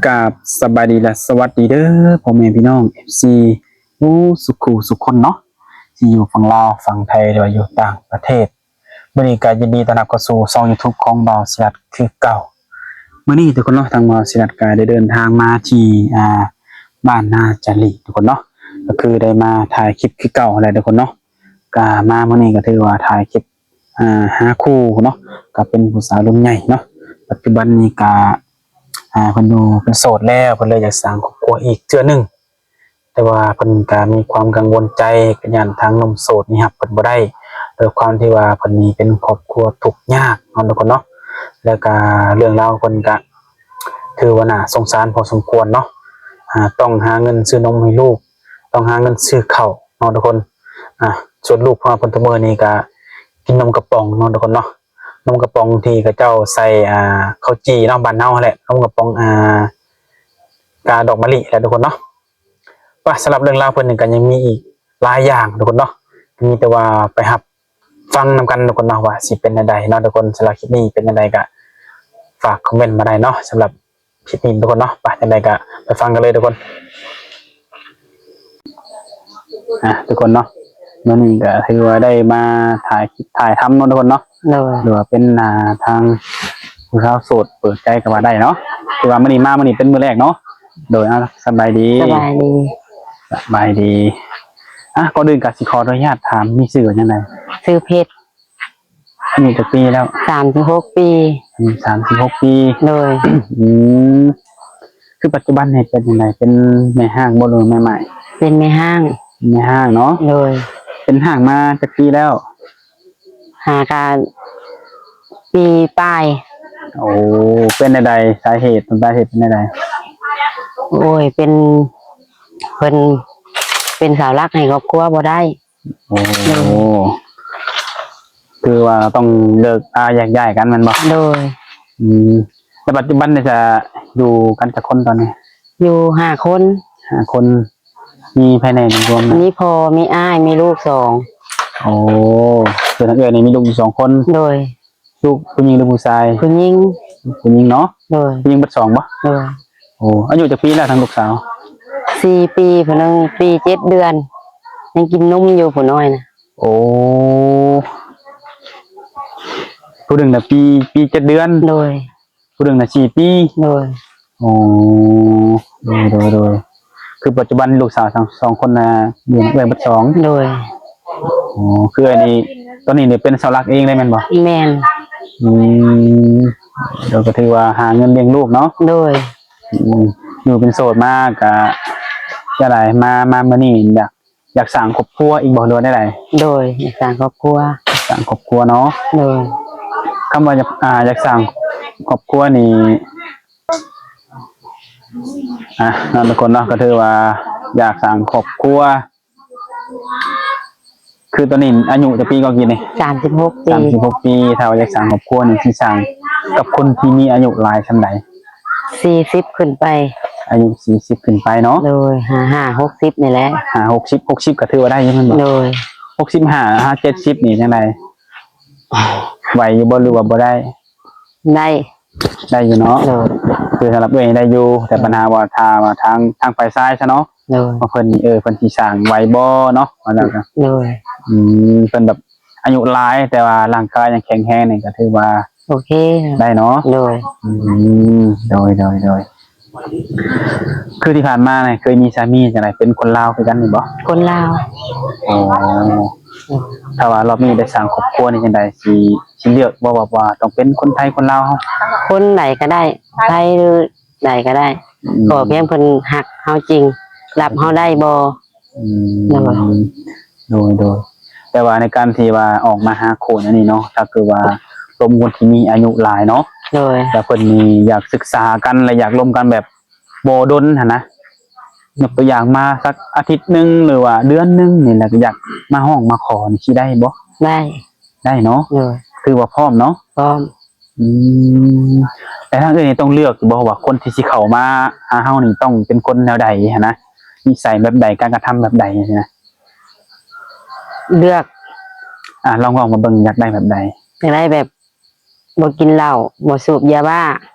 ກາບສະບາຍດີ ແລະ ສະຫວັດດີເດີ ພໍ່ແມ່ພີ່ນ້ອງ ເອັຟຊີ ທຸກຜູ້ທຸກຄົນເນາະ ທີ່ຢູ່ຝັ່ງລາວ ຝັ່ງໄທ ຫຼືວ່າຢູ່ຕ່າງປະເທດ. ມື້ນີ້ກໍຍິນດີຕ້ອນຮັບເຂົ້າສູ່ຊ່ອງຢູທູບຂອງບ່າວສີລັດຄືເກົ່າ. ມື້ນີ້ທຸກຄົນເນາະ ທາງບ່າວສີລັດກໍໄດ້ເດີນທາງມາທີ່ ອ່າ ບ້ານນາຈາລີ ທຸກຄົນເນາະ ກໍຄືໄດ້ມາຖ່າຍຄລິບຄືເກົ່າຫັ້ນແຫຼະ ທຸກຄົນເນາະ. ກໍມາມື້ນີ້ກໍຖືວ່າຖ່າຍຄລິບ ອ່າ ຫາຄູ່ເນາະ ກໍເປັນຜູ້ສາວລຸ້ນໃຫຍ່ເນາະ. ປັດຈຸບັນນີ້ກໍ ອ່າ ເພິ່ນຢູ່ ເພິ່ນໂສດແລ້ວ ເພິ່ນເລີຍຢາກສ້າງຄອບຄົວອີກເທື່ອໜຶ່ງ ແຕ່ວ່າເພິ່ນກໍມີຄວາມກັງວົນໃຈ ກໍຢ້ານທາງໜຸ່ມໂສດນີ້ຮັບເພິ່ນບໍ່ໄດ້ ດ້ວຍຄວາມທີ່ວ່າເພິ່ນນີ້ເປັນຄອບຄົວທຸກຍາກເນາະ ທຸກຄົນເນາະ. ແລ້ວກໍເລື່ອງລາວເພິ່ນກໍຖືວ່າໜ້າສົງສານພໍສົມຄວນເນາະ ອ່າ ຕ້ອງຫາເງິນຊື້ນົມໃຫ້ລູກ ຕ້ອງຫາເງິນຊື້ເຂົ້າເນາະ ທຸກຄົນ. ອ່າ ສ່ວນລູກຂອງເພິ່ນທຸກມື້ນີ້ກໍກິນນົມກະປ໋ອງເນາະ ທຸກຄົນເນາະ. ນົມກະປ໋ອງທີ່ເຂົາເຈົ້າໃສ່ ອ່າ ເຂົ້າຈີ່ເນາະ ບ້ານເຮົາຫັ້ນແຫຼະ ນົມກະປ໋ອງ ອ່າ ກາດອກມະລິແຫຼະ ທຸກຄົນເນາະ. ວ່າສຳລັບເລື່ອງລາວເພິ່ນນີ້ກໍຍັງມີອີກຫຼາຍຢ່າງ ທຸກຄົນເນາະ ມີແຕ່ວ່າໄປຮັບຟັງນຳກັນ ທຸກຄົນເນາະ ວ່າຊິເປັນແນວໃດເນາະ ທຸກຄົນ. ສຳລັບຄລິບນີ້ເປັນຈັ່ງໃດກໍຝາກຄອມເມັນມາໄດ້ເນາະ ສຳລັບ ຄລິບນີ້ ທຸກຄົນເນາະ. ໄປ ຈັ່ງໃດກໍໄປຟັງກັນເລີຍ ທຸກຄົນ. ອ່ະ ທຸກຄົນເນາະ ມື້ນີ້ກໍຖືວ່າໄດ້ມາຖ່າຍຄລິບຖ່າຍທຳເນາະ ທຸກຄົນເນາະ ໂດຍ ຫຼືວ່າເປັນ ອ່າ ທາງຜູ້ສາວໂສດເປີດໃຈກໍວ່າໄດ້ເນາະ. ຖືວ່າມື້ນີ້ມາ ມື້ນີ້ເປັນມື້ແລກເນາະ ໂດຍ. ອ່າ ສະບາຍດີ ສະບາຍດີ ສະບາຍດີ. ອ່ະ ກ່ອນອື່ນກໍຊິຂໍອະນຸຍາດຖາມ ມີຊື່ວ່າຈັ່ງໃດ? ຊື່ເພັດ. ອາຍຸຈັກປີແລ້ວ? ສາມສິບຫົກປີ. ອາຍຸສາມສິບຫົກປີ ໂດຍ. ອືມ ຄືປັດຈຸບັນນີ້ເປັນຈັ່ງໃດ ເປັນແມ່ຮ້າງບໍ່ ຫຼືແມ່ໝ້າຍ? ເປັນແມ່ຮ້າງ. ແມ່ຮ້າງເນາະ ໂດຍ. ເປັນຮ້າງມາຈັກປີແລ້ວ? ຫາກະປີປາຍ. ໂອ້ ເປັນແນວໃດ ສາເຫດ ຕົ້ນສາເຫດເປັນແນວໃດ? ໂອ້ຍ ເປັນ ເພິ່ນເປັນເສົາຫຼັກໃຫ້ຄອບຄົວບໍ່ໄດ້. ໂອ້ ໂດຍ ຄືວ່າຕ້ອງເລີກລາແຍກຍ້າຍກັນແມ່ນບໍ່? ໂດຍ. ອືມ ແລ້ວປັດຈຸບັນນີ້ຈະຢູ່ກັນຈັກຄົນຕອນນີ້? ຢູ່ຫ້າຄົນ. ຫ້າຄົນ ມີໃຜແດ່ລວມນະ? ມີພໍ່ ມີອ້າຍ ມີລູກສອງ. ໂອ້ ຄືທາງເອື້ອຍນີ້ມີລູກຢູ່ສອງຄົນ. ໂດຍ. ລູກຜູ້ຍິງຫຼືຜູ້ຊາຍ? ຜູ້ຍິງ. ຜູ້ຍິງເນາະ. ໂດຍ. ຜູ້ຍິງເບິດສອງບໍ່? ໂດຍ. ໂອ້ ອາຍຸຈັກປີແລ້ວທາງລູກສາວ? ສີ່ປີ ຜູ້ໜຶ່ງປີເຈັດເດືອນ ຍັງກິນນົມຢູ່ຜູ້ນ້ອຍນະ. ໂອ້ ຜູ້ໜຶ່ງນະປີ ປີເຈັດເດືອນ. ໂດຍ. ຜູ້ໜຶ່ງນະສີ່ປີ. ໂດຍ. ໂອ້ ໂດຍ ໂດຍ ໂດຍ. ຄືປັດຈຸບັນລູກສາວທັງສອງຄົນນະຢູ່ນຳເອື້ອຍເບິດສອງ. ໂດຍ. ໂອ້ ຄືອັນນີ້ ຕອນນີ້ນີ້ເປັນເສົາຫຼັກເອງເລີຍແມ່ນບໍ່? ແມ່ນ. ອືມ ໂດຍ ກໍຖືວ່າຫາເງິນລ້ຽງລູກເນາະ. ໂດຍ. ອືມ ຢູ່ເປັນໂສດມາກະຈັ່ງໃດ ມາ ມາມື້ນີ້ຢາກ ຢາກສ້າງຄອບຄົວອີກບໍ່ ຫຼືວ່າແນວໃດ? ໂດຍ ຢາກສ້າງຄອບຄົວ. ສ້າງຄອບຄົວເນາະ. ໂດຍ. ຄຳວ່າຢາກ ອ່າ ຢາກສ້າງຄອບຄົວນີ້ ອ່າ ເນາະ ທຸກຄົນເນາະ ກໍຖືວ່າຢາກສ້າງຄອບຄົວ. ຄືຕອນນີ້ອາຍຸຈັກປີກໍກີ້ນີ້? ສາມສິບຫົກປີ. ສາມສິບຫົກປີ. ຖ້າວ່າຢາກສ້າງຄອບຄົວນີ້ ຊິສ້າງກັບຄົນທີ່ມີອາຍຸຫຼາຍສ່ຳໃດ? ສີ່ສິບຂຶ້ນໄປ. ອາຍຸສີ່ສິບຂຶ້ນໄປເນາະ. ໂດຍ. ຫ້າ ຫ້າ ຫົກສິບນີ້ແຫຼະ. ຫ້າ ຫົກສິບ ຫົກສິບກໍຖືວ່າໄດ້ຢູ່ແມ່ນບໍ່? ໂດຍ. ຫົກສິບຫ້າ ຫາ ເຈັດສິບນີ້ຈັ່ງໃດ? ໄຫວຢູ່ບໍ່ ຫຼືວ່າບໍ່ໄດ້? ໄດ້ ໄດ້ຢູ່ເນາະ. ໂດຍ. ຄືສຳລັບເອື້ອຍໄດ້ຢູ່ ແຕ່ ໂດຍ ບັນຫາວ່າຖ້າວ່າທາງ ທາງຝ່າຍຊາຍຊະເນາະ. ໂດຍ. ວ່າເພິ່ນນີ້ ເອີ ເພິ່ນຊິສ້າງໄຫວບໍ່ເນາະ ວ່າຊັ້ນ. ໂດຍ. ອືມ ເພິ່ນແບບອາຍຸຫຼາຍ ແຕ່ວ່າຮ່າງກາຍຍັງແຂງແຮງນີ້ ກໍຖືວ່າໂອເຄ ໄດ້ເນາະ. ໂດຍ. ອືມ ໂດຍ ໂດຍ ໂດຍ. ຄືທີ່ຜ່ານມານີ້ເຄີຍມີສາມີຈັ່ງໃດ ເປັນຄົນລາວຄືກັນນີ້ບໍ່? ຄົນລາວ. ອໍ ໂດຍ. ຖ້າວ່າລອບນີ້ໄດ້ສ້າງຄອບຄົວນີ້ຈັ່ງໃດ ຊິ ຊິເລືອກບໍ່ ວ່າ ວ່າຕ້ອງເປັນຄົນໄທຄົນລາວເຮົາ? ຄົນໃດກໍໄດ້ ໄທ ຫຼື ໃດກໍໄດ້. ອືມ ຂໍພຽງເພິ່ນຮັກເຮົາຈິງ ຮັບເຮົາໄດ້ບໍ່? ອືມ ໂດຍ ໂດຍ ໂດຍ. ແຕ່ວ່າໃນການທີ່ວ່າອອກມາຫາຄູ່ແນວນີ້ເນາະ ຖ້າຄືວ່າລົມຄົນທີ່ມີອາຍຸຫຼາຍເນາະ. ໂດຍ. ແລ້ວເພິ່ນນີ້ຢາກສຶກສາກັນ ແລະ ຢາກລົມກັນແບບບໍ່ດົນຫັ້ນນະ ຍົກຕົວຢ່າງມາສັກອາທິດໜຶ່ງ ຫຼືວ່າເດືອນໜຶ່ງນີ້ແຫຼະ ກໍຢາກມາຮ້ອງມາຂໍນີ້ ຊິໄດ້ບໍ່? ໄດ້. ໄດ້ເນາະ. ໂດຍ. ຖືວ່າພ້ອມເນາະ. ພ້ອມ. ອືມ ແຕ່ທາງເອື້ອຍນີ້ຕ້ອງເລືອກຢູ່ບໍ່ ວ່າຄົນທີ່ຊິເຂົ້າມາຫາເຮົານີ້ຕ້ອງເປັນຄົນແນວໃດຫັ້ນນະ ນິໄສແບບໃດ ການກະທຳແບບໃດຊີ້ນະ? ເລືອກ ອ່າ ລອງເວົ້າມາເບິ່ງ ຢາກໄດ້ແບບໃດ? ຢາກໄດ້ແບບບໍ່ກິນເຫຼົ້າ ບໍ່ສູບຢາບ້າ.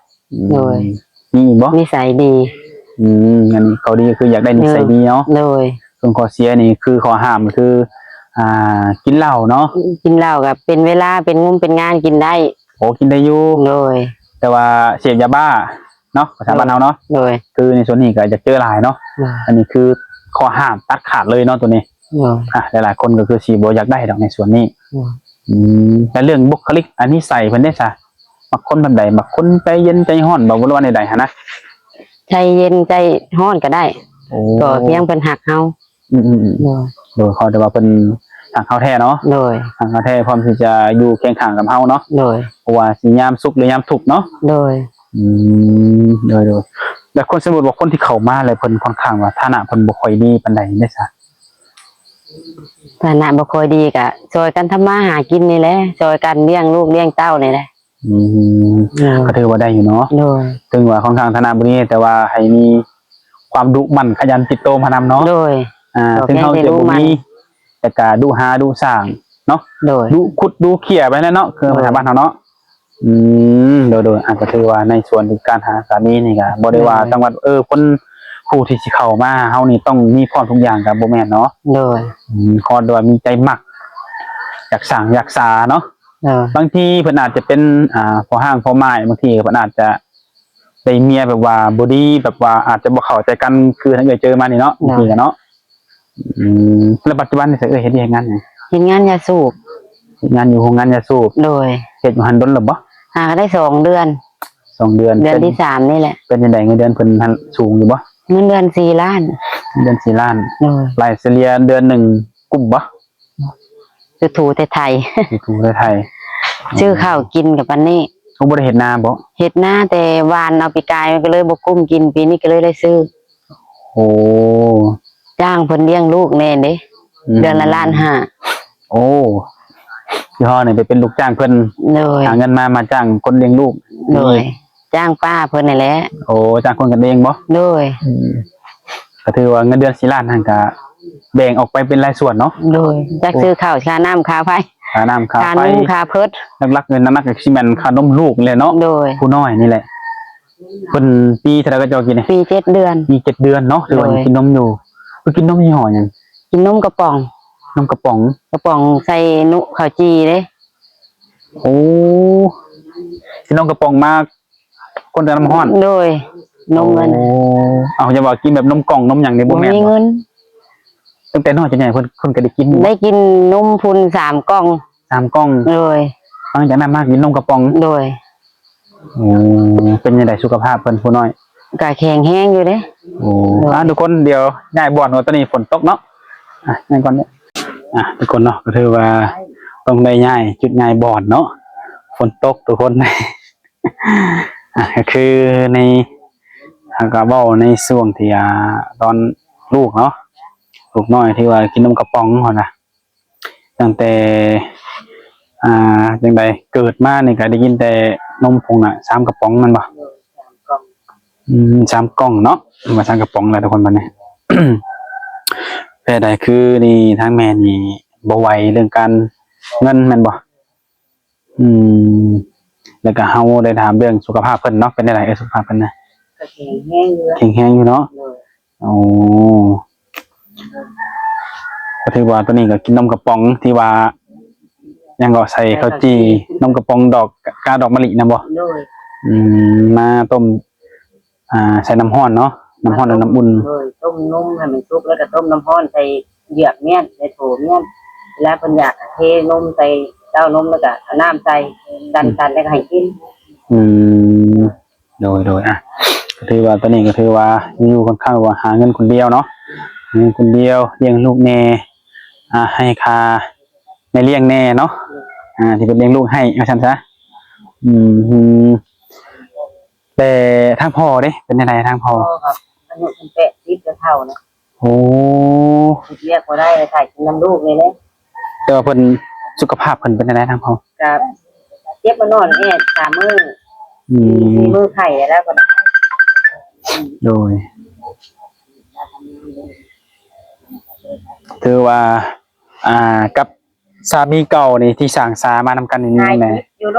ອືມ ໂດຍ. ມີອີກບໍ່? ນິໄສດີ. ອືມ ອັນນີ້ຂໍ້ດີຄືຢາກໄດ້ນິໄສດີເນາະ. ໂດຍ. ສ່ວນຂໍ້ເສຍນີ້ຄືຂໍ້ຫ້າມຄື ອ່າ ກິນເຫຼົ້າເນາະ. ກິນເຫຼົ້າກໍເປັນເວລາ ເປັນງຸມເປັນງານກິນໄດ້. ໂອ້ ກິນໄດ້ຢູ່. ໂດຍ. ແຕ່ວ່າເສບຢາບ້າເນາະ ພາສາບ້ານເຮົາເນາະ. ໂດຍ. ຄືໃນສ່ວນນີ້ກໍຢາກເຈີຫຼາຍເນາະ. ໂດຍ. ອັນນີ້ຄືຂໍ້ຫ້າມຕັດຂາດເລີຍເນາະໂຕນີ້. ໂດຍ. ອ່າ ຫຼາຍໆຄົນກໍຄືຊິບໍ່ຢາກໄດ້ດອກໃນສ່ວນນີ້. ໂດຍ. ອືມ ແລະເລື່ອງບຸກຄະລິກ ອາ ນິໄສເພິ່ນເດ້ຊະ ມັກຄົນແບບໃດ? ມັກຄົນໃຈເຢັນໃຈຮ້ອນບໍ່ ຫຼືວ່າແນວໃດຫັ້ນນະ? ໃຈເຢັນໃຈຮ້ອນກໍໄດ້. ໂອ້ ກໍພຽງເພິ່ນຮັກເຮົາ. ອືມໆໆ ໂດຍ ໂດຍ ຂໍແຕ່ວ່າເພິ່ນຮັກເຮົາແທ້ເນາະ. ໂດຍ. ຮັກເຮົາແທ້ ພ້ອມທີ່ຈະຢູ່ຄຽງຂ້າງກັບເຮົາເນາະ. ໂດຍ. ບໍ່ວ່າຊິຍາມສຸກ ຫຼື ຍາມທຸກເນາະ. ໂດຍ. ອືມ ໂດຍໆ ແລ້ວຄົນ ສົມມຸດວ່າຄົນທີ່ເຂົ້າມາແລ້ວເພິ່ນຄ່ອນຂ້າງວ່າຖານະເພິ່ນບໍ່ຄ່ອຍດີປານໃດເດ້ຊະ? ຖານະບໍ່ຄ່ອຍດີກະຊ່ອຍກັນທຳມາຫາກິນນີ້ແຫຼະ ຊ່ອຍກັນລ້ຽງລູກລ້ຽງເຕົ້ານີ້ແຫຼະ. ອືມ ໂດຍ ກໍຖືວ່າໄດ້ຢູ່ເນາະ. ໂດຍ. ເຖິງວ່າຄ່ອນຂ້າງຖານະບໍ່ດີ ແຕ່ວ່າໃຫ້ມີຄວາມດຸໝັ່ນຂະຫຍັນຕິດໂຕມານຳເນາະ. ໂດຍ. ອ່າ ເຖິງເຮົາຈະບໍ່ມີ ແຕ່ກະດຸຫາດຸສ້າງເນາະ. ໂດຍ. ດຸຂຸດດຸເຂ້ຍໄປແລ້ວເນາະ ຄື ໂດຍ ພາສາບ້ານເຮົາເນາະ. ອືມ ໂດຍໆ ອາ ກໍຖືວ່າໃນສ່ວນການຫາສາມີນີ້ກໍບໍ່ໄດ້ວ່າ ໂດຍ ຈັ່ງວ່າ ເອີ ຄົນຜູ້ທີ່ຊິເຂົ້າມາເຮົານີ້ຕ້ອງມີພ້ອມທຸກຢ່າງ ກໍບໍ່ແມ່ນເນາະ. ໂດຍ. ອືມ ຂໍແຕ່ວ່າມີໃຈມັກ ຢາກສ້າງຢາກສາເນາະ. ໂດຍ. ບາງທີເພິ່ນອາດຈະເປັນ ອ່າ ພໍ່ຮ້າງພໍ່ໝ້າຍ ບາງທີເພິ່ນອາດຈະໄດ້ເມຍແບບວ່າບໍ່ດີ ແບບວ່າອາດຈະບໍ່ເຂົ້າໃຈກັນ ຄືທາງເອື້ອຍເຈີມານີ້ເນາະ. ໂດຍ. ບາງທີກໍເນາະ. ອືມ ແລ້ວປັດຈຸບັນນີ້ເອື້ອຍເຮັດວຽກເຮັດງານຫຍັງ? ເຮັດງານຢາສູບ. ເຮັດງານຢູ່ໂຮງງານຢາສູບ. ໂດຍ. ເຮັດຢູ່ຫັ້ນດົນແລ້ວບໍ່? ຫາກໍໄດ້ສອງເດືອນ. ສອງເດືອນ. ເດືອນທີສາມນີ້ແຫຼະ. ເປັນຈັ່ງໃດ ເງິນເດືອນເພິ່ນຫັ້ນສູງຢູ່ບໍ່? ເງິນເດືອນສີ່ລ້ານ. ເງິນເດືອນສີ່ລ້ານ. ໂດຍ. ລາຍສະເລ່ຍເດືອນໜຶ່ງກຸ້ມບໍ່? ຄືຖູໄຖ ຖູໄຖ. ຊື້ເຂົ້າກິນກັບປານນີ້. ໂອ້ ບໍ່ໄດ້ເຮັດນາບໍ່? ເຮັດນາແຕ່ຫວ່ານເອົາປີກາຍ ມັນກໍເລີຍບໍ່ກຸ້ມກິນ ປີນີ້ກໍເລີຍໄດ້ຊື້. ໂອ້ ຈ້າງເພິ່ນລ້ຽງລູກແດ່ເດ້. ອືມ ເດືອນລະລ້ານຫ້າ. ໂອ້ ຄືເຮົານີ້ໄປເປັນລູກຈ້າງເພິ່ນ. ໂດຍ. ຫາເງິນມາ ມາຈ້າງຄົນລ້ຽງລູກ. ໂດຍ. ຈ້າງປ້າເພິ່ນນີ້ແຫຼະ. ໂອ້ ຈ້າງຄົນກັນເອງບໍ່? ໂດຍ. ອືມ ກໍຖືວ່າເງິນເດືອນສີ່ລ້ານຫັ້ນ ກໍແບ່ງອອກໄປເປັນຫຼາຍສ່ວນເນາະ. ໂດຍ. ຈັກຊື້ເຂົ້າ ຄ່ານ້ຳຄ່າໄຟ ຄ່ານ້ຳຄ່າໄຟ ຄ່ານຸ່ງຄ່າເພິດ. ຫຼັກໆເງິນໜັກໆກໍຊິແມ່ນຄ່ານົມລູກນີ້ແຫຼະເນາະ. ໂດຍ. ຜູ້ນ້ອຍນີ້ແຫຼະ. ເພິ່ນປີເທົ່າໃດກໍເຈົ້າກິນນີ້? ປີເຈັດເດືອນ. ປີເຈັດເດືອນເນາະ. ຖືວ່າ ໂດຍ ຍັງກິນນົມຢູ່. ເພິ່ນກິນນົມຍີ່ຫໍ້ຫຍັງ? ກິນນົມກະປ໋ອງ. ນົມກະປ໋ອງ. ກະປ໋ອງໃສ່ນຸເຂົ້າຈີ່ເດ້. ໂອ້ ກິນນົມກະປ໋ອງມາ ຄົນແຕ່ນ້ຳຮ້ອນ. ໂດຍ. ນົມມັນ. ໂອ້ ເອົາ ຢ່າວ່າກິນແບບນົມກ່ອງນົມຫຍັງນີ້ບໍ່ແມ່ນບໍ່? ບໍ່ມີເງິນ. ຕັ້ງແຕ່ນ້ອຍຈົນໃຫຍ່ເພິ່ນ ເພິ່ນກໍໄດ້ກິນຢູ່ບໍ່? ໄດ້ກິນນົມພຸ້ນສາມກ່ອງ. ສາມກ່ອງ. ໂດຍ. ຫຼັງຈາກນັ້ນມາກິນນົມກະປ໋ອງ. ໂດຍ. ໂອ້ ເປັນຈັ່ງໃດສຸຂະພາບເພິ່ນຜູ້ນ້ອຍ? ກໍແຂງແຮງຢູ່ເດ້. ໂອ້ ໂດຍ. ອ່າ ທຸກຄົນ ດຽວຍ້າຍບ່ອນກ່ອນ ຕອນນີ້ຝົນຕົກເນາະ. ອ່ະ ຍ້າຍກ່ອນເດີ. ອ່ະ ທຸກຄົນເນາະ ກໍຖືວ່າຕ້ອງໄດ້ຍ້າຍຈຸດຍ້າຍບ່ອນເນາະ ຝົນຕົກທຸກຄົນ. ອ່ະ ກໍຄືໃນ ອ່າ ກໍເວົ້າໃນຊ່ວງທີ່ ອ່າ ຕອນລູກເນາະ ລູກນ້ອຍທີ່ວ່າກິນນົມກະປ໋ອງຫັ້ນນະ ຕັ້ງແຕ່ ອ່າ ຈັ່ງໃດ ເກີດມານີ້ກໍໄດ້ກິນແຕ່ນົມພຸ້ນນະ ສາມກະປ໋ອງແມ່ນບໍ່? ໂດຍ ສາມກ່ອງ. ອືມ ສາມກ່ອງເນາະ ວ່າສາມກະປ໋ອງແຫຼະທຸກຄົນບັດນີ້. ແຕ່ໃດຄືນີ້ທາງແມ່ນີ້ບໍ່ໄຫວເລື່ອງການເງິນແມ່ນບໍ່? ອືມ ແລ້ວກໍເຮົາໄດ້ຖາມເລື່ອງສຸຂະພາບເພິ່ນເນາະ ເປັນຈັ່ງໃດ ເອີ ສຸຂະພາບເພິ່ນນະ? ກໍແຂງແຮງຢູ່. ແຂງແຮງຢູ່ເນາະ. ໂດຍ. ໂອ້ ກໍຖືວ່າຕອນນີ້ກໍກິນນົມກະປ໋ອງທີ່ວ່າ ຫຍັງກໍໃສ່ເຂົ້າຈີ່ ນົມກະປ໋ອງດອກ ກາດອກມະລິນະບໍ່? ໂດຍ. ອືມ ມາຕົ້ມ ອ່າ ໃສ່ນ້ຳຮ້ອນເນາະ ນ້ຳຮ້ອນ ແລ້ວນ້ຳອຸ່ນ. ໂດຍ. ຕົ້ມນົມໃຫ້ມັນສຸກ ແລ້ວກໍຕົ້ມນ້ຳຮ້ອນໃສ່ເຢືອກມ້ຽນ ໃສ່ໂຖມ້ຽນ ເວລາເພິ່ນຢາກເທນົມໃສ່ເຕົ້ານົມ ແລ້ວກໍເອົານ້ຳໃສ່ ຕັນໆ ແລ້ວກໍໃຫ້ກິນ. ອືມ ໂດຍໆ ອ່ະ ກໍຖືວ່າຕອນນີ້ກໍຖືວ່າຢູ່ຄ່ອນຂ້າງວ່າຫາເງິນຄົນດຽວເນາະ ຫາເງິນຄົນດຽວ ລ້ຽງລູກແດ່ ອ່າ ໃຫ້ຄ່າແມ່ລ້ຽງແດ່ເນາະ ອ່າ ທີ່ເພິ່ນລ້ຽງລູກໃຫ້ ວ່າຊັ້ນຊະ. ອືມ ແຕ່ທາງພໍ່ເດ້ ເປັນຈັ່ງໃດທາງພໍ່? ພໍ່ກໍອາຍຸເພິ່ນແປດສິບແລ້ວ ເຖົ້າແລ້ວ. ໂອ້ ເຮັດວຽກບໍ່ໄດ້ ໄປຖ່າຍກິນນຳລູກນີ້ແຫຼະ. ແຕ່ວ່າເພິ່ນ ສຸຂະພາບເພິ່ນເປັນຈັ່ງໃດທາງພໍ່? ກໍເຈັບມານອນແອດສາມມື້ ອືມ ສີ່ມື້ໄຂ້ແລ້ວກໍໄດ້. ໂດຍ ຖືວ່າ ອ່າ ກັບສາມີເກົ່ານີ້ ທີ່ສ້າງສາມານຳກັນນີ້ ມີແນວໃດ?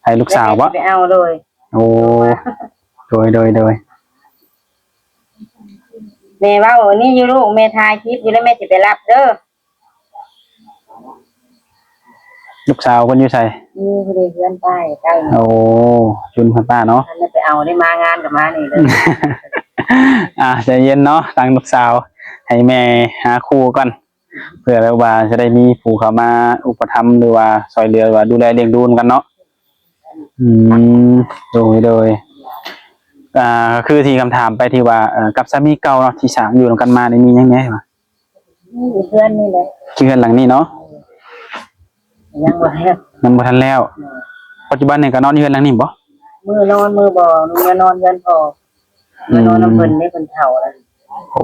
ໃຫ້ລູກສາວບໍ່? ໄປເອົາ ໂດຍ. ໂອ້ ໂດຍ ໂດຍ ໂດຍ ແມ່ເວົ້ານີ້ຢູ່ລູກ ແມ່ຖ່າຍຄລິບຢູ່ ແລ້ວແມ່ຊິໄປຮັບເດີ. ລູກສາວເພິ່ນຢູ່ໃສ? ຢູ່ເຮືອນປ້າໃກ້. ໂອ້ ຢູ່ເຮືອນປ້າເນາະ. ອັນນັ້ນໄປເອົາໄດ້ ມາງານກໍມານີ້ເລີຍ. ອ່າ ໃຈເຢັນເນາະ ທາງລູກສາວ ໃຫ້ແມ່ຫາຄູ່ກ່ອນ ເພື່ອແບບວ່າຈະໄດ້ມີຜູ້ເຂົ້າມາອຸປະຖຳ ຫຼືວ່າຊ່ອຍເຫຼືອ ຫຼືວ່າດູແລລ້ຽງດູນຳກັນເນາະ. ອືມ ໂດຍ ໂດຍ ອ່າ ກໍຄືທີ່ຄຳຖາມໄປທີ່ວ່າ ເອີ ກັບສາມີເກົ່າເນາະ ທີ່ສ້າງຢູ່ນຳກັນມານີ້ ມີຫຍັງແດ່ວະ? ມີເຮືອນນີ້ແຫຼະ ເຮືອນຫຼັງນີ້ເນາະ. ຍັງບໍ່ແລ້ວ ຍັງບໍ່ທັນແລ້ວ. ປັດຈຸບັນນີ້ກໍນອນຢູ່ເຮືອນຫຼັງນີ້ບໍ່? ມື້ນອນ ມື້ບໍ່ ມື້ນອນເຮືອນພໍ່ ອືມ ມານອນນຳເພິ່ນເດ້ ເພິ່ນເຖົ້າແລ້ວ. ໂອ້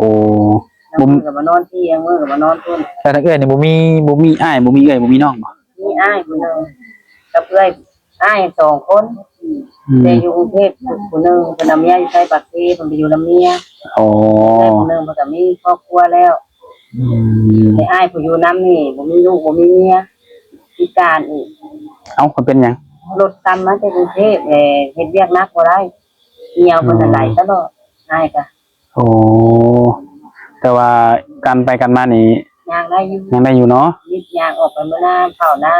ມື້ກໍມານອນພຽງ ມື້ກໍມານອນພຸ້ນ. ແລ້ວທາງເອື້ອຍນີ້ບໍ່ມີ ບໍ່ມີອ້າຍ ບໍ່ມີເອື້ອຍ ບໍ່ມີນ້ອງບໍ່? ມີອ້າຍຜູ້ໜຶ່ງກັບເອື້ອຍ ອ້າຍສອງຄົນ ອືມ ແຕ່ຢູ່ກຸງເທບຜູ້ໜຶ່ງ ເພິ່ນເອົາເມຍຢູ່ໄທປາກເຊ ເພິ່ນໄປຢູ່ນຳເມຍ. ອໍ ເອື້ອຍຜູ້ໜຶ່ງເພິ່ນກໍມີຄອບຄົວແລ້ວ. ອືມ ແຕ່ອ້າຍຜູ້ຢູ່ນຳນີ້ບໍ່ມີລູກ ບໍ່ມີເມຍ ພິການອີກ. ເອົ້າ ເພິ່ນເປັນຫຍັງ? ລົດຕຳມາແຕ່ກຸງເທບ ແລະ ເຮັດວຽກໜັກບໍ່ໄດ້ ຫ່ຽວເພິ່ນ ອໍ ໄຫຼຕະຫຼອດ ອ້າຍກະ. ໂອ້ ແຕ່ວ່າການໄປການມານີ້ ຍ່າງໄດ້ຢູ່ ຍ່າງໄດ້ຢູ່ເນາະ. ນິດຍ່າງອອກໄປເມືອນາ ເຂົ້ານາ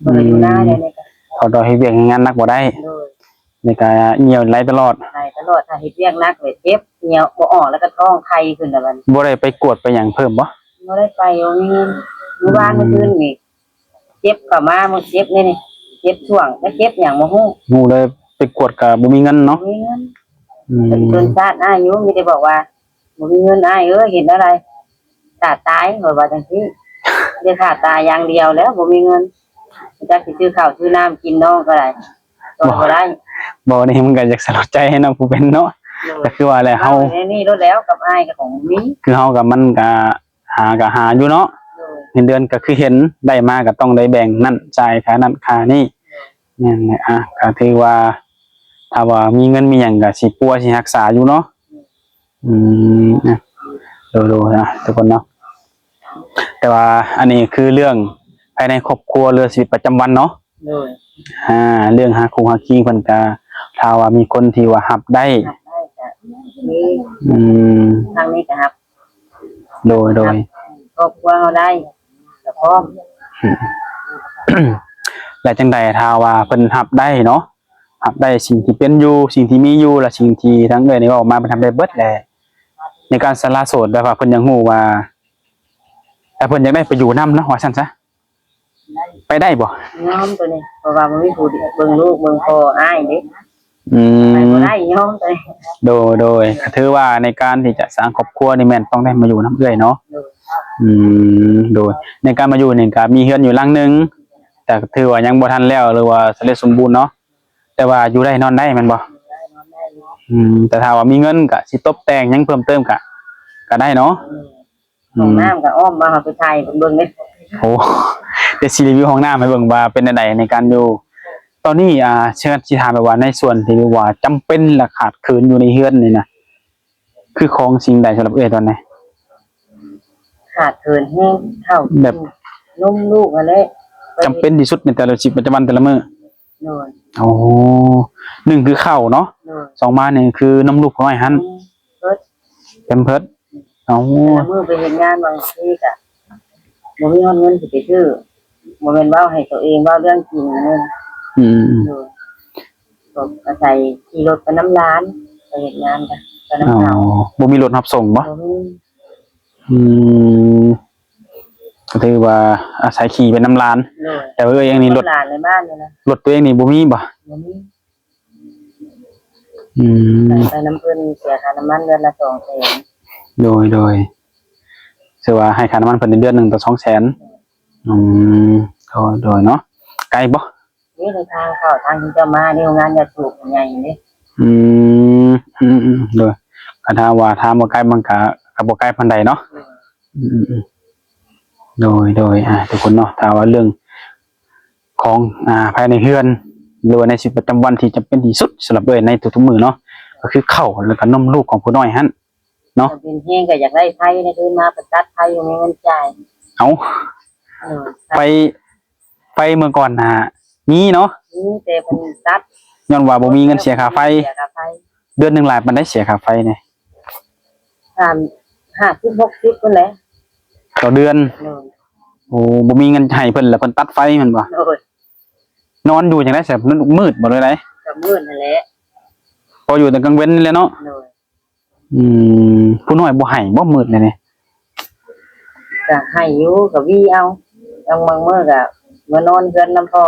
ອືມ ເພິ່ນກໍຢູ່ນາແລ້ວນີ້ກະ ເພາະວ່າເຮັດວຽກເຮັດງານໜັກບໍ່ໄດ້. ໂດຍ ນີ້ກະຫ່ຽວໄຫຼຕະຫຼອດ ໄຫຼຕະຫຼອດ. ຖ້າເຮັດວຽກໜັກແລ້ວເຈັບ ຫ່ຽວບໍ່ອອກ ແລ້ວກໍທ້ອງໄຂ່ຂຶ້ນແລ້ວບັດນີ້. ບໍ່ໄດ້ໄປກວດໄປຫຍັງເພີ່ມບໍ່? ບໍ່ໄດ້ໄປ ບໍ່ມີເງິນ. ອືມ ມື້ວານມື້ຊືນນີ້ ເຈັບກໍມາ ມື້ເຈັບນີ້ ນີ້ ເຈັບຊ່ວງ ແລ້ວເຈັບຫຍັງບໍ່ຮູ້ ຮູ້ເລີຍ. ໄປກວດກໍບໍ່ມີເງິນເນາະ ບໍ່ມີເງິນ. ອືມ ເພິ່ນສົງສານອ້າຍຢູ່ ມີແຕ່ບອກວ່າ ບໍ່ມີເງິນອ້າຍເອີຍ ເຮັດແນວໃດ ຖ້າຕາຍ ຂ້ອຍວ່າຈັ່ງຊີ້ ໄດ້ຖ້າຕາຍຢ່າງດຽວແລ້ວ ບໍ່ມີເງິນ ຈັກຊິຊື້ເຂົ້າຊື້ນ້ຳກິນນ້ອງກໍໄດ້ ຊ່ອຍບໍ່ໄດ້. ບໍ່ ນີ້ມັນກໍຢາກສະຫຼົດໃຈໃຫ້ເນາະ ຜູ້ເປັນເນາະ. ໂດຍ ກໍຄືວ່າແຫຼະ ເຮົາ ເຮົາແນວນີ້ໂລດແລ້ວ ກັບອ້າຍກໍຂອງມີ ຄືເຮົາກັບມັນກໍ ຫາກໍຫາຢູ່ເນາະ. ໂດຍ ເງິນເດືອນກໍຄືເຫັນ ໄດ້ມາກໍຕ້ອງໄດ້ແບ່ງນັ້ນ ຈ່າຍຄ່ານັ້ນຄ່ານີ້. ໂດຍ ແມ່ນແຫຼະ. ອ່າ ກໍຖືວ່າ ຖ້າວ່າມີເງິນມີຫຍັງກໍຊິປົວຊິຮັກສາຢູ່ເນາະ. ອືມ ອາ ໂດຍໆ ນະ ທຸກຄົນເນາະ. ແຕ່ວ່າອັນນີ້ຄືເລື່ອງພາຍໃນຄອບຄົວ ຫຼື ຊີວິດປະຈຳວັນເນາະ. ໂດຍ ອ່າ ເລື່ອງຫາຄູ່ຫາຄີງ ເພິ່ນກະ ຖ້າວ່າມີຄົນທີ່ວ່າຮັບໄດ້ ຮັບໄດ້ກະມີ. ອືມ ທາງນີ້ກະຮັບ. ໂດຍໆ ຮັບຄອບຄົວເຮົາໄດ້ກະພ້ອມ. ແລະ ຈັ່ງໃດ ຖ້າວ່າເພິ່ນຮັບໄດ້ເນາະ ຮັບໄດ້ສິ່ງທີ່ເປັນຢູ່ ສິ່ງທີ່ມີຢູ່ ແລະ ສິ່ງທີ່ທາງເອື້ອຍນີ້ເວົ້າມາ ເພິ່ນຮັບໄດ້ເບິດແຫຼະ. ໃນການສະຫຼະໂສດ ແບບວ່າເພິ່ນຢາກຮູ້ວ່າ ຖ້າເພິ່ນຢາກໄດ້ໄປຢູ່ນຳເນາະ ວ່າຊັ້ນຊະ. ໄປໄດ້ບໍ່? ຍອມໂຕນີ້ ເພາະວ່າບໍ່ມີຜູ້ເບິ່ງລູກເບິ່ງພໍ່ອ້າຍເດ້. ອືມ ໄປບໍ່ໄດ້ ຍອມໂຕນີ້. ໂດຍ ໂດຍ ກໍຖືວ່າໃນການທີ່ຈະສ້າງຄອບຄົວນີ້ແມ່ນຕ້ອງໄດ້ມາຢູ່ນຳເອື້ອຍເນາະ. ໂດຍ ອືມ ໂດຍ ໃນການມາຢູ່ນີ້ກໍມີເຮືອນຢູ່ຫຼັງໜຶ່ງ ແຕ່ກໍຖືວ່າຍັງບໍ່ທັນແລ້ວ ຫຼືວ່າສຳເລັດສົມບູນເນາະ ແຕ່ວ່າຢູ່ໄດ້ນອນໄດ້ແມ່ນບໍ່? ຢູ່ໄດ້ນອນໄດ້ຢູ່. ອືມ ແຕ່ຖ້າວ່າມີເງິນກໍຊິຕົບແຕ່ງຫຍັງເພີ່ມເຕີມກໍ ກໍໄດ້ເນາະ. ໂດຍ ອືມ ຫ້ອງນ້ຳກໍອ້ອມມາ ເຮົາໄປຖ່າຍເພິ່ນເບິ່ງເດ້. ໂອ້ ດຽວຊິຣີວິວຫ້ອງນ້ຳໃຫ້ເບິ່ງວ່າເປັນແນວໃດໃນການຢູ່. ຕອນນີ້ ອ່າ ເຊີນ ຊິຖາມແບບວ່າໃນສ່ວນທີ່ວ່າຈຳເປັນ ແລະ ຂາດເຂີນຢູ່ໃນເຮືອນນີ້ນະ ຄືຂອງສິ່ງໃດສຳລັບເອື້ອຍຕອນນີ້? ຂາດເຂີນແຮງ ເຂົ້າ ແບບ ນົມລູກຫັ້ນແຫຼະ ຈຳເປັນທີ່ສຸດໃນແຕ່ລະຊີວິດປະຈຳວັນແຕ່ລະມື້. ໂດຍ ໂອ້ ໜຶ່ງຄືເຂົ້າເນາະ. ໂດຍ ສອງມານີ້ຄືນົມລູກນ້ອຍຫັ້ນ. ແພມເພີດ ແພມເພີດ. ເອົ້າ ແຕ່ລະມື້ໄປເຮັດງານບາງທີກະບໍ່ມີຮອດເງິນຊິໄປຊື້ ບໍ່ແມ່ນເວົ້າໃຫ້ໂຕເອງ ເວົ້າເລື່ອງຈິງເນາະ. ອືມ ໂດຍ ກໍອາໄສຂີ່ລົດໄປນຳຫຼານ ໄປເຮັດງານກະໄປນຳເຂົາ. ອໍ ບໍ່ມີລົດຮັບສົ່ງບໍ່? ບໍ່ມີ. ອືມ ກໍຖືວ່າອາໄສຂີ່ໄປນຳຫຼານ. ໂດຍ ແຕ່ວ່າເອື້ອຍເອງນີ້ລົດ ຫຼານໃນບ້ານນີ້ນະ ລົດຕົວເອງນີ້ບໍ່ມີບໍ່? ບໍ່ມີ. ອືມ ໄປນຳເພິ່ນເສຍຄ່ານ້ຳມັນເດືອນລະສອງແສນ. ໂດຍ ໂດຍ ຖືວ່າໃຫ້ຄ່ານ້ຳມັນເພິ່ນເດືອນໜຶ່ງຕໍ່ສອງແສນ. ອືມ ໂດຍ ໂດຍເນາະ. ໄກບໍ່? ນີ້ຄືທາງເຂົ້າທາງທີ່ເຈົ້າມານີ້ ໂຮງງານຢາສູບໃຫຍ່ເດ້. ອືມ ອືມໆ ໂດຍ ກໍຖ້າວ່າຖາມວ່າໄກ ມັນກະ ກະບໍ່ໄກປານໃດເນາະ. ອືມ ອືມໆ ໂດຍ ໂດຍ ອ່າ ທຸກຄົນເນາະ ຖ້າວ່າເລື່ອງ ຂອງ ອ່າ ພາຍໃນເຮືອນ ຫຼືວ່າໃນຊີວິດປະຈຳວັນທີ່ຈຳເປັນທີ່ສຸດສຳລັບເອື້ອຍໃນທຸກໆມື້ເນາະ ກໍຄືເຂົ້າ ແລ້ວກໍນົມລູກຂອງຜູ້ນ້ອຍຫັ້ນເນາະ. ເປັນແຮງກໍຢາກໄດ້ໄຟໃນຄືນມາ ໄປຕັດໄຟ ບໍ່ມີເງິນຈ່າຍ. ເອົ້າ ເອີ ໄຟ ໄຟເມື່ອກ່ອນນະມີເນາະ ມີແຕ່ເພິ່ນຕັດ ຍ້ອນວ່າບໍ່ມີເງິນເສຍຄ່າໄຟ ເສຍຄ່າໄຟ. ດືອນໜຶ່ງຫຼາຍປານໃດເສຍຄ່າໄຟນີ້? ສາມ ຫ້າສິບ ຫົກສິບພຸ້ນແຫຼະ ຕໍ່ເດືອນ. ໂດຍ. ໂອ້ ບໍ່ມີເງິນໃຫ້ເພິ່ນ ແລ້ວເພິ່ນຕັດໄຟແມ່ນບໍ່? ໂດຍ. ນອນຢູ່ຈັ່ງໃດຊັ້ນ? ມັນມືດບໍ່ ຫຼືໃດ? ກໍມືດຫັ້ນແຫຼະ ພໍຢູ່ແຕ່ກາງເວັນນີ້ແຫຼະເນາະ. ໂດຍ. ອືມ ຜູ້ນ້ອຍບໍ່ໃຫ້ບໍ່ ມືດແລ້ວນີ້? ກໍໃຫ້ຢູ່ ກໍຫວີເອົາ ບາງ ບາງມື້ກໍມານອນເຮືອນນຳພໍ່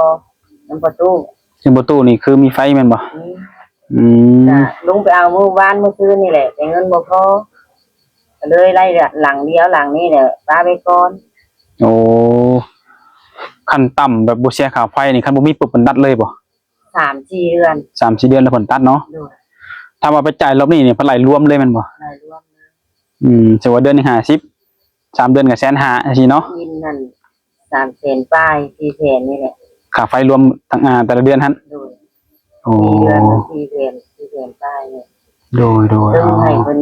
ນຳພໍ່ຕູ້. ເຮືອນພໍ່ຕູ້ນີ້ຄືມີໄຟແມ່ນບໍ່? ອືມ ອືມ ກໍລົງໄປເອົາມື້ວານມື້ຊືນນີ້ແຫຼະ ແຕ່ເງິນບໍ່ພໍ ກໍເລີຍໄດ້ຫຼັງດຽວ ຫຼັງນີ້ແຫຼະ ປະໄວ້ກ່ອນ. ໂອ້ ຂັ້ນຕ່ຳແບບບໍ່ເສຍຄ່າໄຟນີ້ ຄັນບໍ່ມີປຶບ ເພິ່ນຕັດເລີຍບໍ່? ສາມສີ່ເດືອນ ສາມສີ່ເດືອນແລ້ວເພິ່ນຕັດເນາະ. ໂດຍ. ຖ້າວ່າໄປຈ່າຍລອບນີ້ນີ້ ເພິ່ນໄລ່ລວມເລີຍແມ່ນບໍ່? ໄລ່ລວມເລີຍ. ອືມ ສົມມຸດວ່າເດືອນໜຶ່ງຫ້າສິບ ສາມເດືອນກໍແສນຫ້າຈັ່ງຊີ້ເນາະ. ບິນນັ້ນສາມແສນປາຍ ສີ່ແສນນີ້ແຫຼະ ຄ່າໄຟລວມທັງ ອ່າ ແຕ່ລະເດືອນຫັ້ນ. ໂດຍ. ໂອ້ ສີ່ເດືອນມັນສີ່ແສນ ສີ່ແສນປາຍນີ້. ໂດຍ ໂດຍ. ເຊິ່ງໃຫ້ເພິ່ນ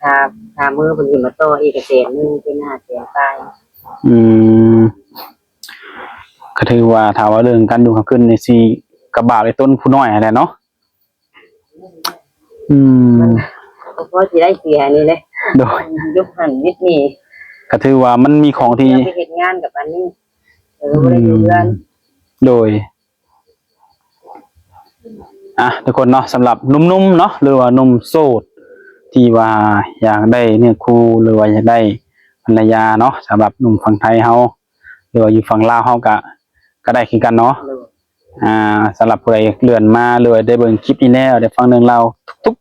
ຄ່າ ຄ່າມື້ເພິ່ນຊິມາຕໍ່ອີກແສນໜຶ່ງ ເປັນຫ້າແສນປາຍ. ອືມ ກໍຖືວ່າ ຖ້າວ່າເລື່ອງການຢູ່ກາງຄືນນີ້ ຊິກະບາບໄອ້ຕົນຜູ້ນ້ອຍຫັ້ນແຫຼະເນາະ. ອືມ ມັນກໍພໍຊິໄດ້ເສຍນີ້ແຫຼະ. ໂດຍ. ຢຸດຫັ້ນຢຸດນີ້ ກໍຖືວ່າມັນມີຂອງທີ່ ເວລາໄປເຮັດງານກັບອັນນີ້ ເອີ ອືມ ບໍ່ໄດ້ຢູ່ເຮືອນ. ໂດຍ. ອ່ະ ທຸກຄົນເນາະ ສຳລັບໜຸ່ມໆເນາະ ຫຼືວ່າໜຸ່ມໂສດ ທີ່ວ່າຢາກໄດ້ເນື້ອຄູ່ ຫຼືວ່າຢາກໄດ້ພັນລະຍາເນາະ ສຳລັບໜຸ່ມຝັ່ງໄທເຮົາ ຫຼືວ່າຢູ່ຝັ່ງລາວເຮົາກະ ກະໄດ້ຄືກັນເນາະ. ໂດຍ. ອ່າ ສຳລັບຜູ້ໃດເລື່ອນມາ ຫຼືວ່າໄດ້ເບິ່ງຄລິບນີ້ແລ້ວ ໄດ້ຟັງເລື່ອງລາວທຸກ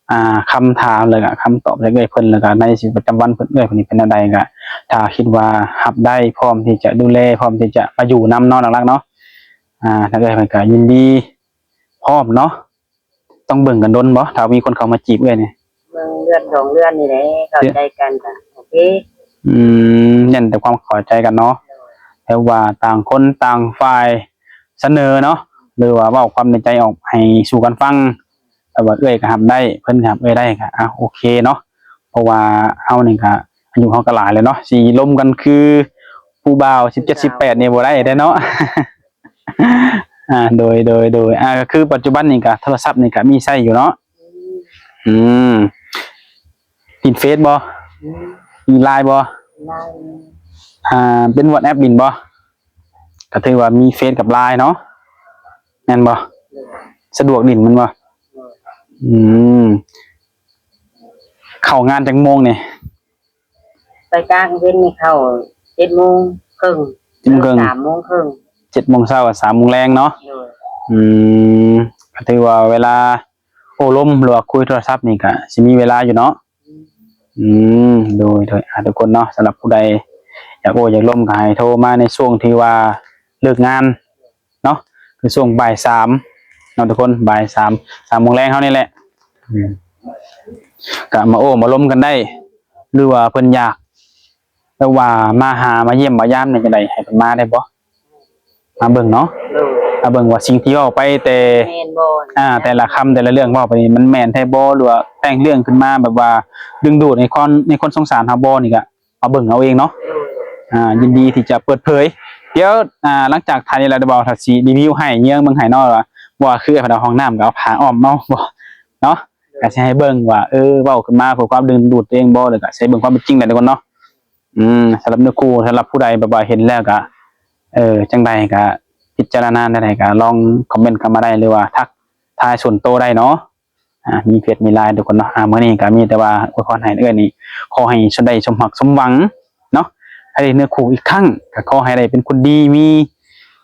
ໆ ອ່າ ຄຳຖາມ ແລ້ວກະຄຳຕອບຈາກເອື້ອຍເພິ່ນ ແລ້ວກະໃນຊີວິດປະຈຳວັນເພິ່ນ ເອື້ອຍເພິ່ນນີ້ເປັນແນວໃດ ກະຖ້າຄິດວ່າຮັບໄດ້ ພ້ອມທີ່ຈະດູແລ ພ້ອມທີ່ຈະມາຢູ່ນຳເນາະ ຫຼັກໆເນາະ. ອ່າ ທາງເອື້ອຍເພິ່ນກະຍິນດີ ພ້ອມເນາະ. ຕ້ອງເບິ່ງກັນດົນບໍ່ ຖ້າມີຄົນເຂົ້າມາຈີບເອື້ອຍນີ້? ເບິ່ງເດືອນສອງເດືອນນີ້ແຫຼະ ເຂົ້າໃຈກັນກະໂອເຄ. ອືມ ເນັ້ນແຕ່ຄວາມເຂົ້າໃຈກັນເນາະ. ໂດຍ. ແຕ່ວ່າຕ່າງຄົນຕ່າງຝ່າຍສະເໜີເນາະ ຫຼືວ່າເວົ້າຄວາມໃນໃຈອອກໃຫ້ສູ່ກັນຟັງ ແຕ່ວ່າເອື້ອຍກໍຮັບໄດ້ ເພິ່ນກໍຮັບເອື້ອຍໄດ້ ກໍ ອ່າ ໂອເຄເນາະ. ເພາະວ່າເຮົານີ້ກໍອາຍຸເຮົາກໍຫຼາຍແລ້ວເນາະ ຊິລົມກັນຄືຜູ້ບ່າວສິບເຈັດ ສິບແປດນີ້ບໍ່ໄດ້ເດ້ເນາະ. ອ່າ ໂດຍ ໂດຍ ໂດຍ. ອ່າ ກໍຄືປັດຈຸບັນນີ້ກໍໂທລະສັບນີ້ກໍມີໃຊ້ຢູ່ເນາະ? ອືມ ຫຼິ້ນເຟສບໍ່? ອືມ ຫຼິ້ນລາຍບໍ່? ລາຍ. ອ່າ ເປັນວັອດແອັບຫຼິ້ນບໍ່? ກໍຖືວ່າມີເຟສກັບລາຍເນາະ ແມ່ນບໍ່? ໂດຍ. ສະດວກຫຼິ້ນແມ່ນບໍ່? ໂດຍ. ອືມ ເຂົ້າງານຈັກໂມງນີ້? ໄປກາງເວັນນີ້ເຂົ້າເຈັດໂມງເຄິ່ງ ເຈັດໂມງເຄິ່ງ ສາມໂມງເຄິ່ງ ເຈັດໂມງເຊົ້າ ສາມໂມງແລງເນາະ. ໂດຍ. ອືມ ກໍຖືວ່າເວລາໂອ້ລົມ ຫຼືວ່າຄຸຍໂທລະສັບນີ້ກໍຊິມີເວລາຢູ່ເນາະ. ອືມ ອືມ ໂດຍ ໂດຍ. ອ່າ ທຸກຄົນເນາະ ສຳລັບຜູ້ໃດຢາກໂອ້ຢາກລົມ ກໍໃຫ້ໂທມາໃນຊ່ວງທີ່ວ່າເລີກງານເນາະ ຄືຊ່ວງບ່າຍສາມເນາະທຸກຄົນ ບ່າຍສາມ ສາມໂມງແລງເຮົານີ້ແຫຼະ. ອືມ ກໍມາໂອ້ມາລົມກັນໄດ້ ຫຼືວ່າເພິ່ນຢາກ ແບບວ່າມາຫາມາຢ້ຽມມາຢາມນີ້ ຈັ່ງໃດ ໃຫ້ເພິ່ນມາໄດ້ບໍ່? ມາເບິ່ງເນາະ. ໂດຍ. ມາເບິ່ງວ່າສິ່ງທີ່ເວົ້າໄປແຕ່ ແມ່ນບໍ່ ອ່າ ແຕ່ລະຄຳແຕ່ລະເລື່ອງເວົ້າໄປນີ້ ມັນແມ່ນແທ້ບໍ່ ຫຼືວ່າແຕ່ງເລື່ອງຂຶ້ນມາແບບວ່າດຶງດູດໃຫ້ຄົນ ໃຫ້ຄົນສົງສານເຮົາບໍ່ ນີ້ກະມາເບິ່ງເອົາເອງເນາະ. ໂດຍ. ອ່າ ຍິນດີທີ່ຈະເປີດເຜີຍ. ດຽວ ອ່າ ຫຼັງຈາກຖ່າຍນີ້ແລ້ວ ດຽວບ່າວຊິຣີວິວໃຫ້ ເຍືອງເບິ່ງໃຫ້ເນາະ ວ່າ ວ່າຄືເພິ່ນເອົາຫ້ອງນ້ຳ ກໍເອົາຜ້າອ້ອມເອົາບໍ່ເນາະ. ໂດຍ. ກໍຊິໃຫ້ເບິ່ງວ່າ ເອີ ເວົ້າຂຶ້ນມາເພື່ອຄວາມດຶງດູດຕົວເອງບໍ່ ແລ້ວກໍຊິໃຫ້ເບິ່ງຄວາມເປັນຈິງແຫຼະທຸກຄົນເນາະ. ອືມ ສຳລັບເນື້ອຄູ່ ສຳລັບຜູ້ໃດແບບວ່າເຫັນແລ້ວກະ ເອີ ຈັ່ງໃດກະພິຈາລະນາແນວໃດກະລອງຄອມເມັນເຂົ້າມາໄດ້ ຫຼືວ່າທັກທາຍສ່ວນໂຕໄດ້ເນາະ. ອ່າ ມີເຟສມີລາຍທຸກຄົນເນາະ. ອ່າ ມື້ນີ້ກະມີແຕ່ວ່າອວຍພອນໃຫ້ເອື້ອຍນີ້ ຂໍໃຫ້ສົມໄດ້ສົມຫວັງສົມຫວັງເນາະ ໃຫ້ໄດ້ເນື້ອຄູ່ອີກຄັ້ງ ກະຂໍໃຫ້ໄດ້ເປັນຄົນດີ ມີ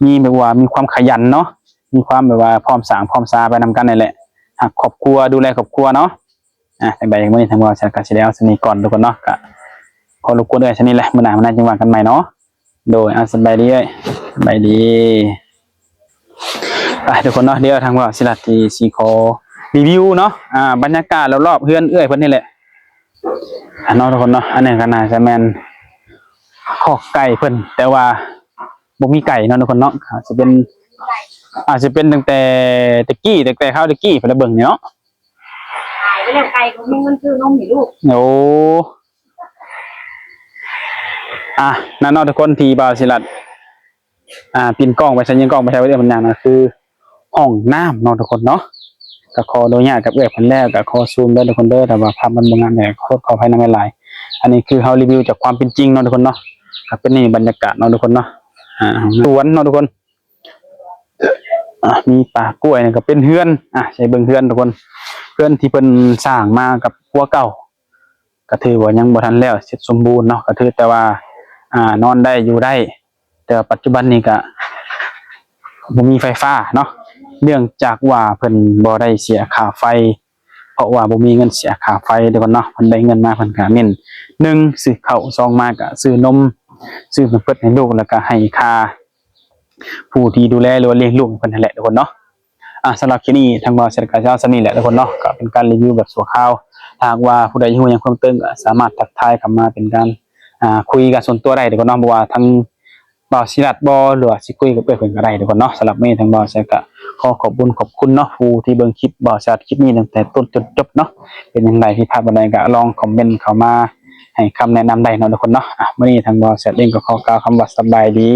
ມີແບບວ່າມີຄວາມຂະຫຍັນເນາະ ມີຄວາມແບບວ່າພ້ອມສ້າງພ້ອມສາໄປນຳກັນນີ້ແຫຼະ ຮັກຄອບຄົວ ດູແລຄອບຄົວເນາະ. ອ່າ ຈັ່ງໃດມື້ນີ້ທາງເຮົາກໍຊິໄດ້ເອົາສ່ຳນີ້ກ່ອນທຸກຄົນເນາະ ກໍຂໍລົບກວນເອື້ອຍສ່ຳນີ້ແຫຼະ ມື້ໜ້າມານັ້ນຈຶ່ງວ່າກັນໃໝ່ເນາະ. ໂດຍ ເອົາ ສະບາຍດີເອື້ອຍ ສະບາຍດີ. ໄປທຸກຄົນເນາະ ດຽວທາງບ່າວສີລັດຊິຂໍຣີວິວເນາະ ອ່າ ບັນຍາກາດລອບໆເຮືອນເອື້ອຍເພິ່ນນີ້ແຫຼະ ອ່າ ເນາະທຸກຄົນເນາະ. ອັນນີ້ກໍໜ້າຈະແມ່ນຄອກໄກ່ເພິ່ນ ແຕ່ວ່າບໍ່ມີໄກ່ເນາະທຸກຄົນເນາະ ອາດຈະເປັນ ອາດຈະເປັນຕັ້ງແຕ່ແຕ່ກີ້ ຕັ້ງແຕ່ຄາວແຕ່ກີ້ເພິ່ນລະເບິ່ງນີ້ເນາະ. ຂາຍໄປແລ້ວ ໄກ່ກໍມີເງິນຊື້ນົມໃຫ້ລູກ. ໂອ້ ອ່ະ ນັ້ນເນາະທຸກຄົນ ທີ່ບ່າວສີລັດ ອ່າ ປິ່ນກ້ອງໄປໃສ ຍິງກ້ອງໄປໃສ ເອີ້ນມັນຫຍັງນະ ຄືຫ້ອງນ້ຳເນາະທຸກຄົນເນາະ. ກໍຂໍອະນຸຍາດກັບເອື້ອຍເພິ່ນແລ້ວ ກໍຂໍຊູມເດີທຸກຄົນເດີ ຖ້າວ່າພາບມັນບໍ່ງາມແລ້ວ ຂໍໂທດຂໍອະໄພນຳຫຼາຍໆ. ອັນນີ້ຄືເຮົາຣີວິວຈາກຄວາມເປັນຈິງເນາະທຸກຄົນເນາະ. ກໍເປັນນີ້ບັນຍາກາດເນາະທຸກຄົນເນາະ. ອ່າ ສວນເນາະທຸກຄົນ. ອ່າ ມີປ່າກ້ວຍ ແລ້ວກໍເປັນເຮືອນ. ອ່າ ໃຫ້ເບິ່ງເຮືອນທຸກຄົນ. ເຮືອນທີ່ເພິ່ນສ້າງມາກັບຜົວເກົ່າ ກໍຖືວ່າຍັງບໍ່ທັນແລ້ວເສັດສົມບູນເນາະ. ກໍຖືແຕ່ວ່າ ອ່າ ນອນໄດ້ ຢູ່ໄດ້. ແຕ່ວ່າປັດຈຸບັນນີ້ກະບໍ່ມີໄຟຟ້າເນາະ ເນື່ອງຈາກວ່າເພິ່ນບໍ່ໄດ້ເສຍຄ່າໄຟ ເພາະວ່າບໍ່ມີເງິນເສຍຄ່າໄຟເດ້ກ່ອນເນາະ. ເພິ່ນໄດ້ເງິນມາເພິ່ນກະເນັ້ນ ໜຶ່ງ ຊື້ເຂົ້າ ສອງ ມາກະຊື້ນົມ ຊື້ແພມເພີດໃຫ້ລູກ ແລ້ວກະໃຫ້ຄ່າຜູ້ທີ່ດູແລ ຫຼືວ່າລ້ຽງລູກໃຫ້ເພິ່ນຫັ້ນແຫຼະທຸກຄົນເນາະ. ອ່າ ສຳລັບຄລິບນີ້ທາງບ່າວແຊດກໍຈະເອົາສ່ຳນີ້ແຫຼະທຸກຄົນເນາະ ກໍເປັນການຣີວິວແບບຊົ່ວຄາວ. ຖ້າຫາກວ່າຜູ້ໃດຮູ້ຫຍັງເພີ່ມເຕີມກໍສາມາດທັກທາຍເຂົ້າມາເປັນການ ອ່າ ຄຸຍກັນສ່ວນຕົວໄດ້ທຸກຄົນເນາະ ບໍ່ວ່າທາງບ່າວສີລັດບໍ ຫຼືວ່າຊິຄຸຍກັບເອື້ອຍເພິ່ນກໍໄດ້ທຸກຄົນເນາະ. ສຳລັບມື້ນີ້ທາງບ່າວແຊດກໍຂໍຂອບບຸນຂອບຄຸນເນາະ ຜູ້ທີ່ເບິ່ງຄລິບບ່າວແຊດຄລິບນີ້ຕັ້ງແຕ່ຕົ້ນຈົນຈົບເນາະ. ເປັນຈັ່ງໃດຜິດພາດບ່ອນໃດກໍລອງຄອມເມັນເຂົ້າມາໃຫ້ຄຳແນະນຳໄດ້ເນາະທຸກຄົນເນາະ. ອ່າ ມື້ນີ້ທາງບ່າວແຊດເອງກໍຂໍກ່າວຄຳວ່າສະບາຍດີ.